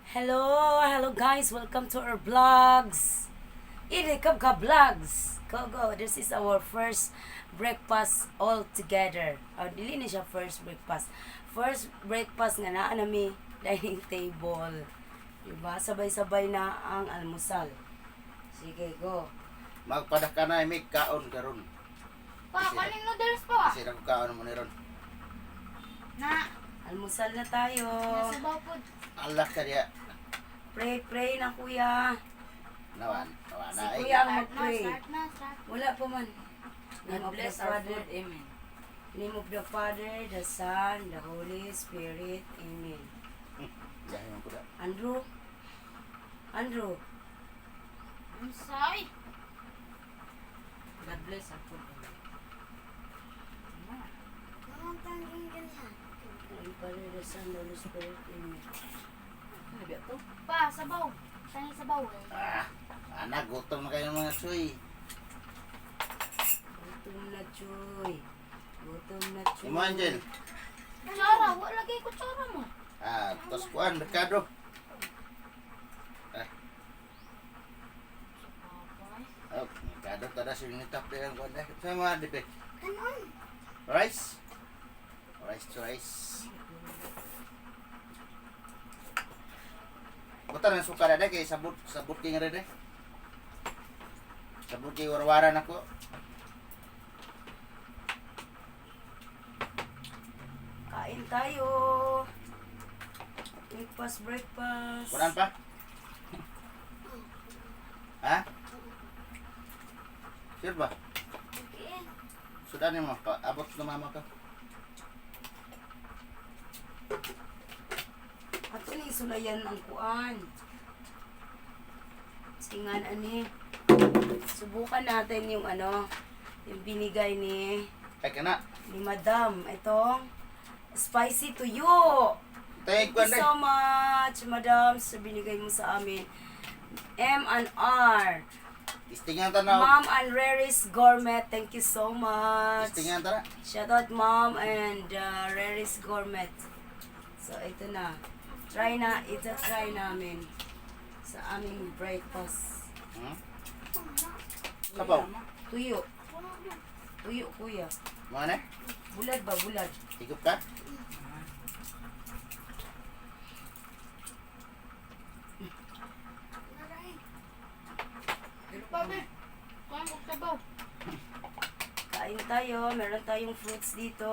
Hello, hello guys. Welcome to our vlogs. Iri ka vlogs. Go go. This is our first breakfast all together. Oh, dili na siya first breakfast. First breakfast nga naa nami dining table. Diba? Sabay-sabay na ang almusal. Sige, go. Magpadaka na may kaon karon. Pa, kaning noodles pa. Kasi nang kaon mo ni ron. Na, Almusal na tayo. nasa pod. Allah ka diya. Pray, pray na, kuya. Nawan, nawan Si na ay. kuya ang Start na, mag-pray. start na, start. Wala pa man. Name God of the bless our Father, food. Amen. Name of the Father, the Son, the Holy Spirit. Amen. Jahe man ko da. Andrew? Andrew? Unsay? God bless our food. Amen. Name of the Father, the Son, the Holy Spirit. Amen. Ano ba ito? Pa, sabaw. Kaning sabaw eh. Ah, anak gutom na kayo mga suy. Gutom na, Chuy. Gutom na, Chuy. Imo Angel. Kutsara, wa lagi kutsara mo. Ah, tos kuan merkado. Ah, oh, merkado tada sing nitap ang kuan deh. Sa mga dibe. Rice. Rice to rice. Buta na suka na kay sabot sabot kay nga deh. Sabot kay warwaran ako. Kain tayo. Breakfast, breakfast. Kunan pa? Ha? Sure ba? Sudan mo, pa, abot sa mama ka. Ato ni sulayan ang kuan. Singan ani. Subukan natin yung ano, yung binigay ni Ay kana. ni Madam. Itong spicy tuyo. Tayag Thank kuan you day. so much, Madam, sa binigay mo sa amin. M and R. Istingan ta na. Mom and Raris Gourmet, thank you so much. Istingan ta na. Shout out Mom and Raris Gourmet. So, ito na. Try na, ito try namin sa aming breakfast. Sabaw. Tuyo. Tuyo, kuya. Mga na? Bulad ba, bulad? Higop ka? Pa, be. Kuan og sabaw. Kain tayo. Meron tayong fruits dito.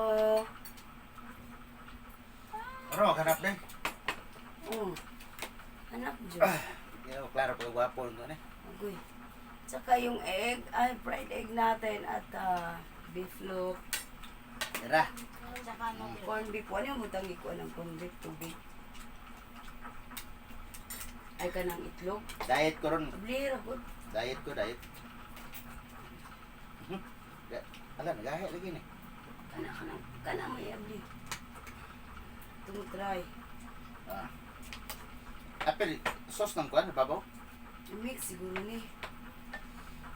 Ano, hanap na. Oh. Anak, Diyos. Yo, klaro pa gwapo nito ni. Agoy. Tsaka yung egg, ay, fried egg natin at beef loaf, Tara. Tsaka noodles. corn beef. Ano yung butang ikuan ng corn beef? Tubig. Ay, kanang itlog. Diet ko ron. Ablira po. Diet ko, diet. Ala, nagahe lagi ni. Kana, kana, kana may abli. Itong try. Ah. Apel, sauce ng kuan, babaw. Mix siguro ni.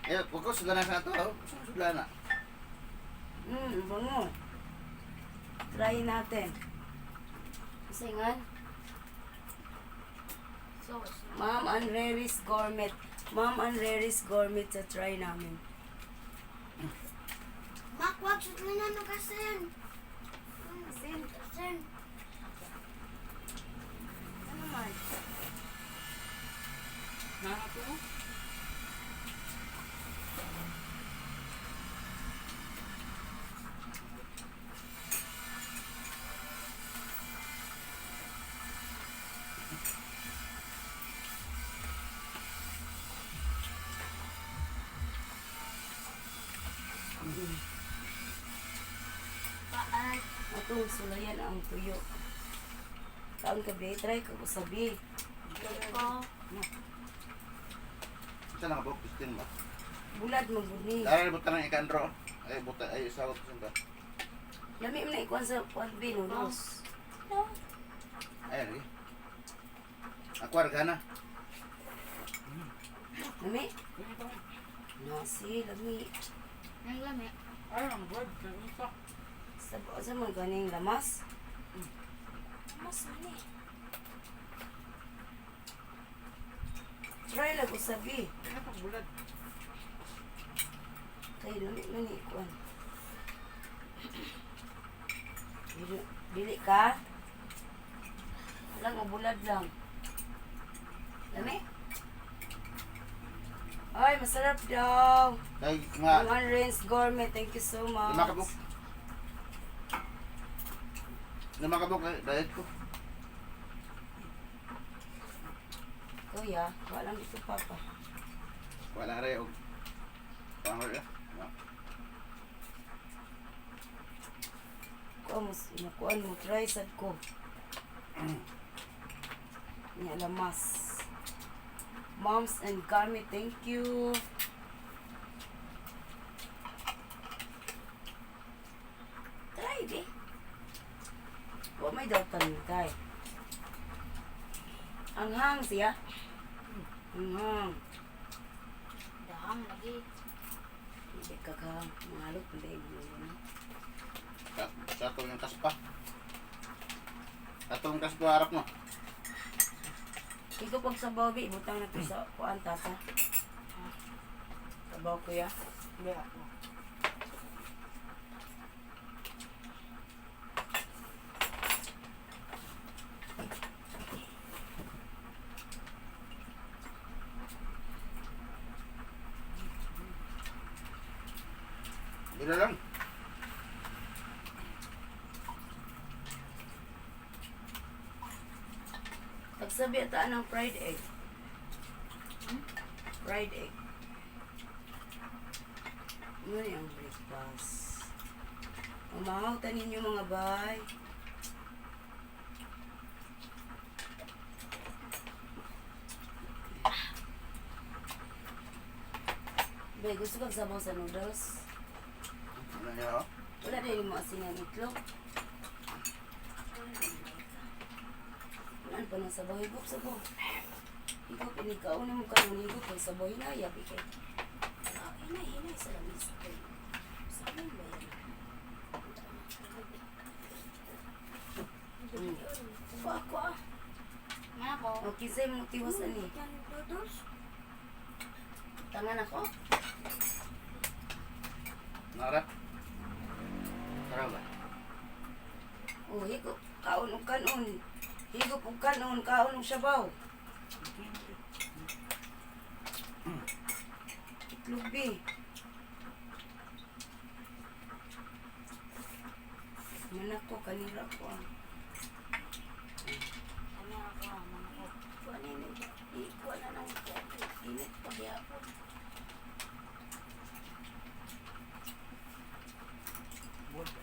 Eh, wag ko sudlan na sa ato. Oh. Sudlan na. Bango. Try natin. Kasi nga, Sauce. Ma'am and Raris Gourmet. Ma'am and Raris Gourmet sa try namin. Makwag sa tanan ng kasin. Kasin, kasin. Ano man? Nangat ko. Pa, ay. Atong sulayan ang tuyo. Kaon ka be, try ka usabi. Ko. Ito na ka Christine ba? Bulad mo gud ni. Dahil buta ng ikandro. Ay, buta, ay, isawag ko ba? Lami man na ikuan sa kuan be noodles. Ay, lagi. Ako, argana. Lami. Nasi lami. Ang lami. Ay, ang bread. Ang isa. Sa sa man ganing lamas. Mas man eh. lang usabi. Ano pang bulad? Kay lami man ni kuan. Dili, dili ka? Lang ubulad lang. Lami? Ay, masarap daw. Kay nga One Rains Gourmet, thank you so much. 5 ka buok. 5 ka buok eh, diet ko. Kuya, wala lang dito papa. Wala rin og pangol eh. No. Kuan mo, kuan mo, try sad ko. Nya lamas. Moms and Gami, thank you. Try di. Wa may daw kay. Anghang siya. Anghang. Dahang lagi. Hindi ka ka mahalot hindi mo na. Sa atong yung kaspa. Atong kaspa harap mo. Ikaw pag sabaw, bi, ibutang na to sa kuan tasa. Sabaw kuya. Hindi ako. Bila lang. Pagsabi ataan ng fried egg. Fried egg. Ano yung breakfast? Umahaw tanin ninyo mga bay. Bay, gusto kang sabaw sa noodles? Ano niya oh? Wala din mo asin ang itlog. Wala pa ng sabaw. Higop sabaw. Higop, inikaw na mo kanon. Higop ang sabaw. Hinaya, bigay. Ah, hinay, hinay sa lamis. Sa amin ba yan? Hmm. Kuha, kuha. Mana ko? O, kisay mo tiwas ani. Noodles? Tangan ako. Nara. Tara ba? O, higop. Kaon og kanon. Higop og kanon. Kaon og sabaw. Itlog, bi. Manak ko, kanira ko ah. Ano ako? Mana ko? Kuha na yun. Eh, kuha na ng init pagyapon. Bulad.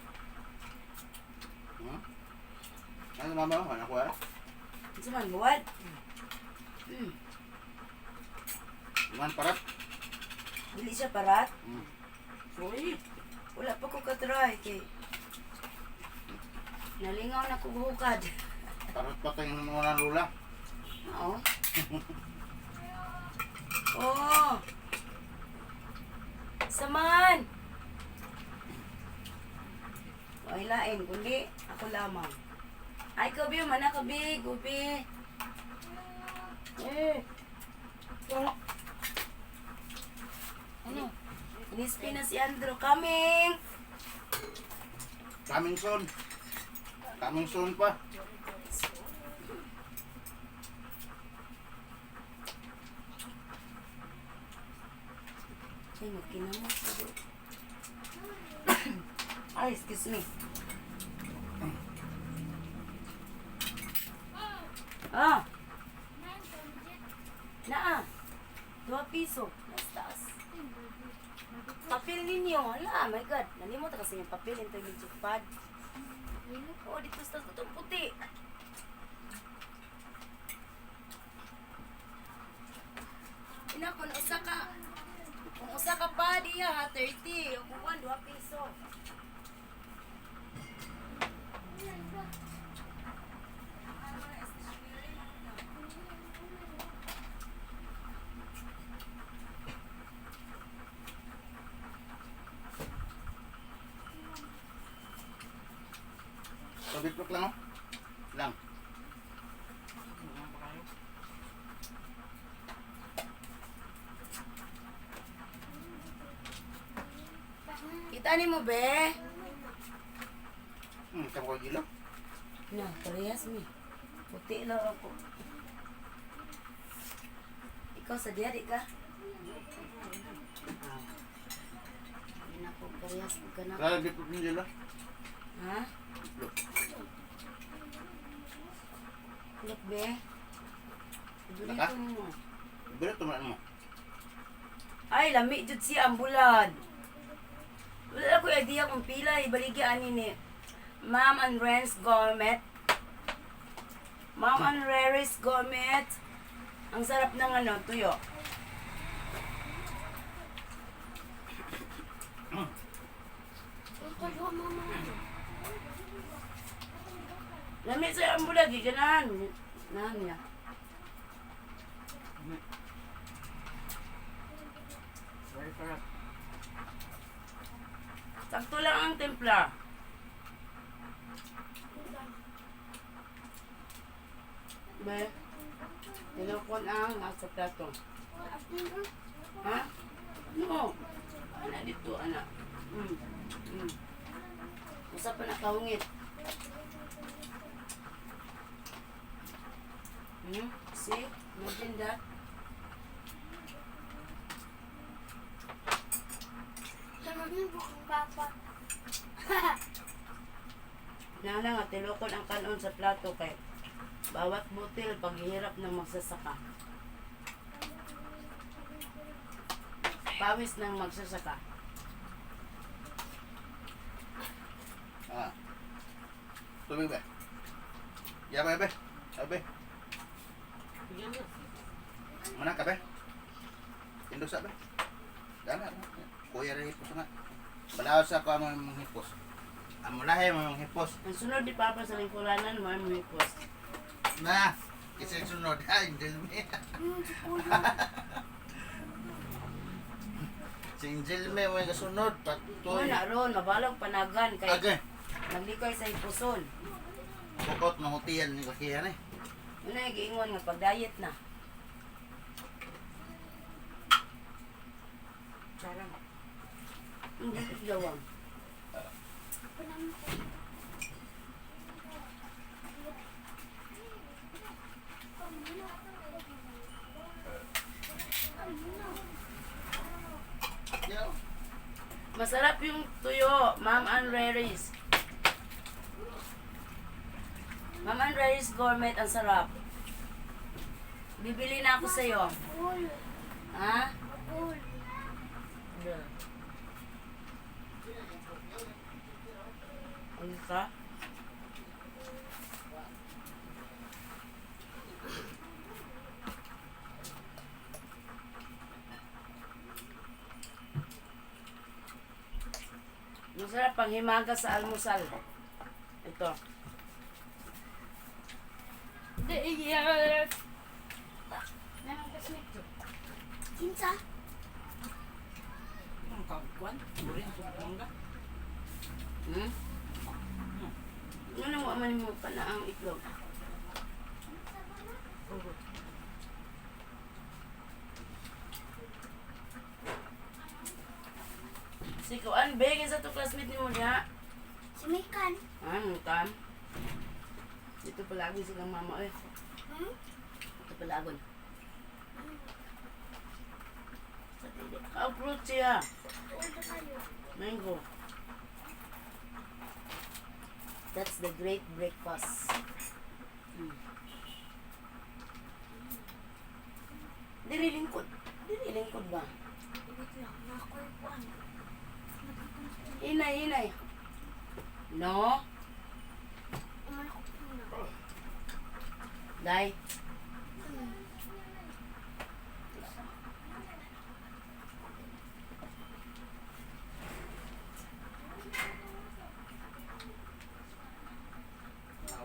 Hmm? Ano mama mo? Ano ko ah? Unsa man, buwad? Man parat. Dili siya parat. Sorry. Wala pa ko katry kay nalingaw na ko hukad. Parat pa tayong mga lula. Oo. Oh. Saman. Ay lain kundi ako lamang. Ay kabi man ako bi, gubi. Eh. Ano? Inispi na si Andrew coming. Coming soon. Coming soon pa. Ay, magkinamot ko. Ay, excuse me. Ah, naa. 2 piso. Nasa taas. Papel ninyo. Hala, my God. Nalimot na kasi yung papel. Intermediate pad. Oo, dito sa taas. Itong puti. Ina, kung usa ka, kung usa ka pa, diya ha, 30. O kung kuwan, 2 piso. Sabitlok lang oh. Lang. Ano pa kayo? Kita ni mo, be. Tamo ko gilo. Na, parehas mi. Puti lang ako. Ikaw sa diya, di ka? Ah. Hindi na ako parehas ka na. Kaya di po gilo. Ha? Look. Look, be. Naka? Paborito mo. Biro tumaan mo. Ay, lami jud siya ang bulad. Wala ko idea kung pila ibaligya ani ni Ma'am and Renz Gourmet. Ma'am and Reris Gourmet. Ang sarap ng ano, tuyo. Ito yung mama. Lami sa ang bulad, di ganahan. Nahan niya. Very sarap. Sakto lang ang timpla. Be, tinukon ang nasa plato. Ha? No. Ana dito, ana. Usa pa nakahungit. See? Imagine that. Sarap ng bukong papa. Nana nga, tilukon ang kanon sa plato kay bawat butil paghihirap ng magsasaka. Pawis ng magsasaka. Ah. Tubig ba? Ya ba be? Abe. Bigyan na. Mana ka be? Indo sa be? Dana. Kuya rin hipos nga. Balaw sa ko ang mga hipos. Ang mulahe mga hipos. Ang sunod ni Papa sa lingkuranan, mo ang hipos. Na. Kasi sunod ay Angel me. Si kuya. Si Angel me mo kasunod patuloy. Wala ron, mabalog panagan kay Agay. naglikay sa hipuson. Bukot mahutian ni kakihan eh. Una giingon nga pag diet na. Sarap. Hindi gawang. Yo. Masarap yung tuyo, Ma'am Ann Reris. Ma'am Ann Reris Gourmet, ang sarap. Bibili na ako sa'yo. Cool. Ha? Cool. Ano ka? Masarap pang himaga sa almusal. Ito. Meron ka snake. Kinsa? Ang kagkuan. Burin sa mangga. Ano nang man mo pa na ang itlog? Oo. Si Kuan, be, sa to classmate ni mo niya. Si Mikan. Ah, mutan. Dito palagi silang mama eh. Hmm? Dito palagon. Sa dili. Ah, fruit siya. Tuon kayo. Mango. That's the great breakfast. Dili lingkod. Dili lingkod ba? Wait lang. Nakoy kuan. Hinay, hinay. No? Umano ko muna. Day.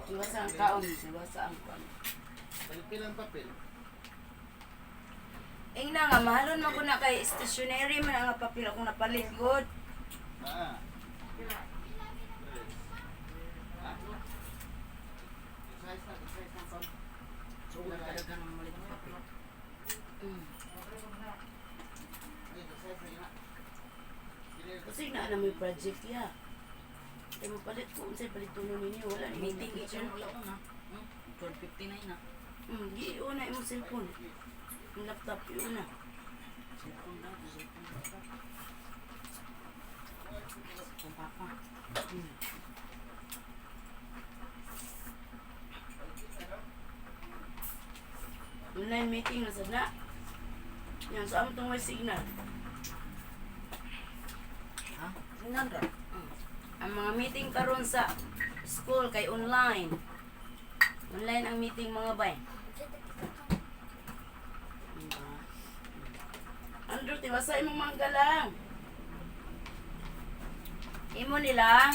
Siwasa ang kaon, siwasa ang kaon. Pagpilang papel. Ingna nga, mahalon man ko na kay stationery man ang papel akong napalit good. Ah. So, talaga ng malit ng kape. Kasi na na may project ya. Kaya mapalit ko unsay palitunon ninyo wala ni Meeting teacher. ito wala ko na. 12:59 na. Giuna imong cellphone. Ang laptop iuna. Cellphone daw, cellphone. Kung papa. Online meeting na sad na. Yan so amo tong may signal. Ha? Tingnan ra. Ang mga meeting karon sa school kay online. Online ang meeting mga bay. Diba? Andrew, tiwasa imong mangga lang. Imo nila.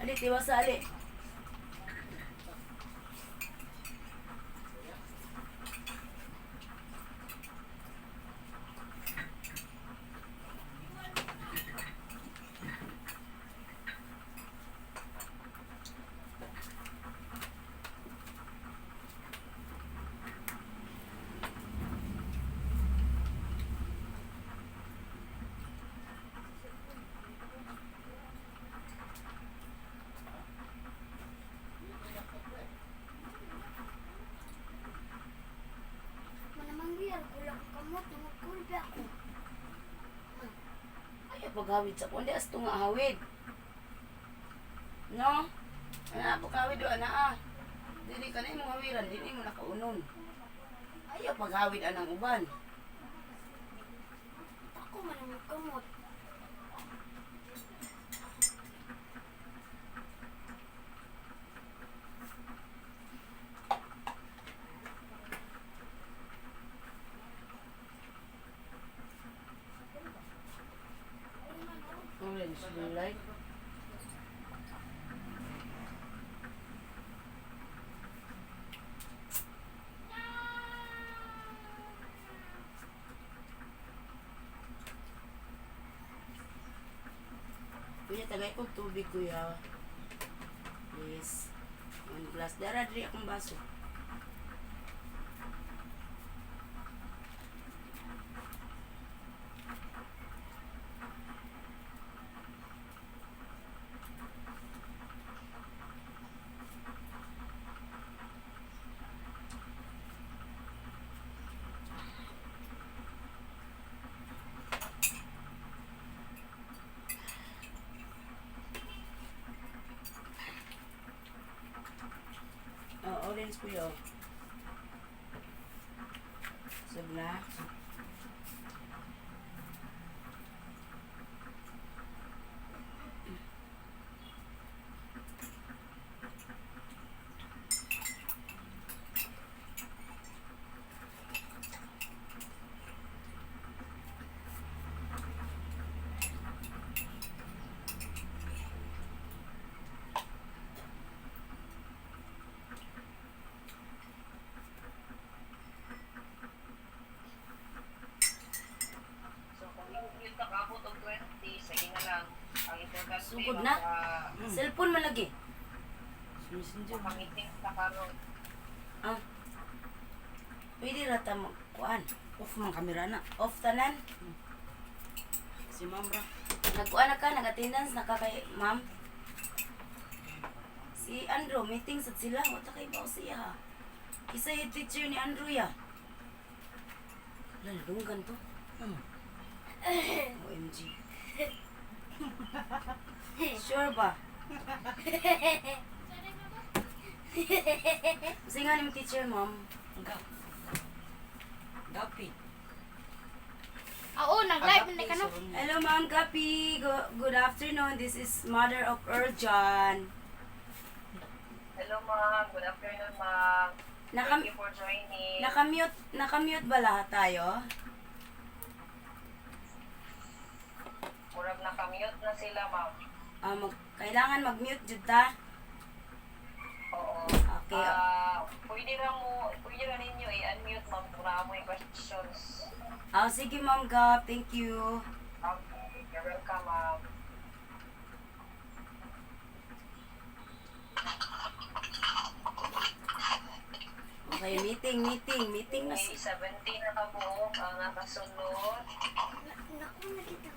Ali, tiwasa ali. Manamanggyar, kulang kamot, nangagkulbi ako. Ay, paghawid sa kundi asto nga hawid. No? Ana paghawid do ana ah. Dili ka na imong hawiran, dili mo nakaunon. Ayaw paghawid anang uban. Ako manamangkamot. Orange, do you like? Kuya, tagay kong tubig, kuya. Please. One glass. Dara, diri akong baso. Oh, orange, kuya. Sug na. So kung yung nakabot og 20, sige na lang. Ang importante, Sugod na? Cellphone man lagi. Messenger. maka-meeting sa karon. Ah. Pwede ra ta mag kuan. Off man kamera na. Off tanan. Si ma'am ra. Nagkuan na ka, nag-attendance na ka kay ma'am. Si Andrew, meeting sad sila. Wa ta kay bao siya. Isa yung teacher ni Andrew ya. Wala, nadunggan to. OMG. Sure ba? Kasi nga ni teacher, ma'am. Gap. Gapi. Oo, nag-live na ka no. Hello, Ma'am Kapi. Good afternoon. This is mother of Earl John. Hello ma'am, good afternoon ma'am. Naka, Thank you for joining. nakamute ba lahat tayo? Murag naka-mute na sila ma'am. Ah, kailangan mag-mute jud ta. Oo. Okay. Ah, pwede ra mo, pwede ra ninyo i-unmute ma'am kung naa mo'y questions. Ah, sige, Ma'am Gap. Thank you. Okay, you're welcome ma'am. Okay, meeting, meeting, meeting na. Okay, 17 na kabuok ang nakasunod. Naku, nakita.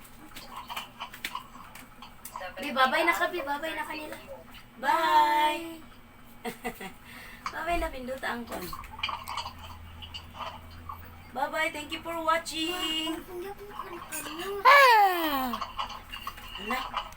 Babay na kabi, babay na kanila. Bye. Babay na pindot ang kon. Bye-bye. Thank you for watching. Hindi ako nakakamute. Anak.